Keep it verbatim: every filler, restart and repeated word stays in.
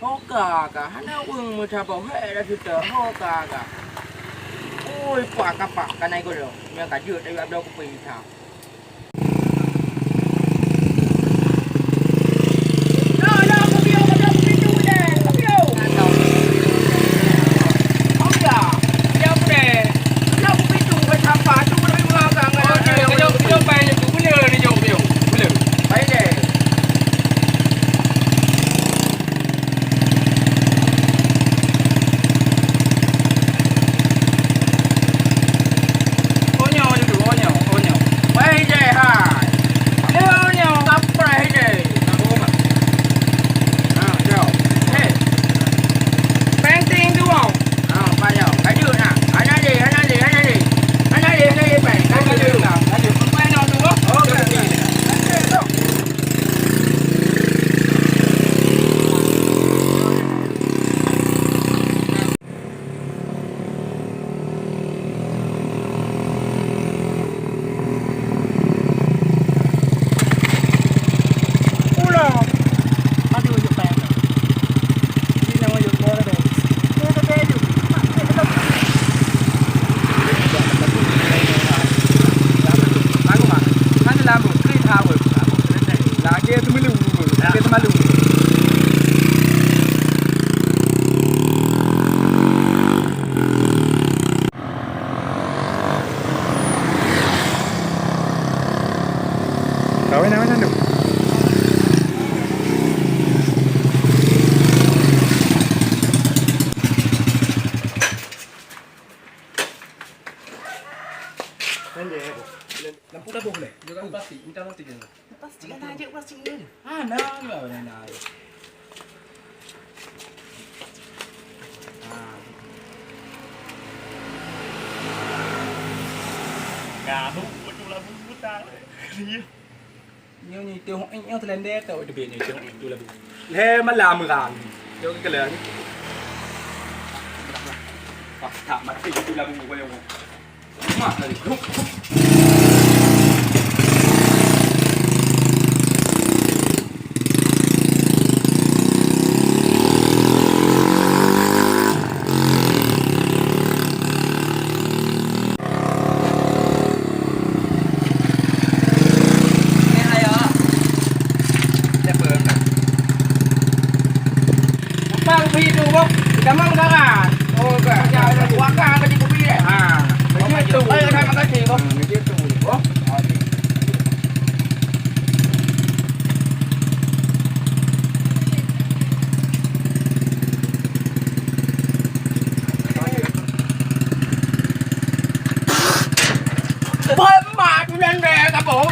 Ho ka ka, hana ureueng meusaboh, hék dah seutôt, ho ka ka. Ui, pak kapak ka na i godoh, nyang ka jeuet tayue bloe kupi that. Kawen, kawen, anu. Lampu dah boh leh. Jangan plastik, minta plastik je. Plastik kan aja plastik ni. Ah, nah, nah, nah, nah. Gaduh, betul lah buta. Nyoe, nyoe, teuh, nyoe, teuh lendeh, teuh, teuh, nyoe, teuh, teuh, labu. Lhèe malam rang. Nyoe, keu lhèe. Wah, tak mati, teuh, labu, goyang. Mak tadi, grup, grup. Ni ayo. Siapa yang nak? Apa kopi tu, Bok? Sama udara. Oh, ke? Macam ada dua kan, ada kopi, eh? Ha. Macam tu. Baik, terima kasih, Bok. Ha, macam tu, Bok. Okey. Wah, mak tu nyan deh, kapo?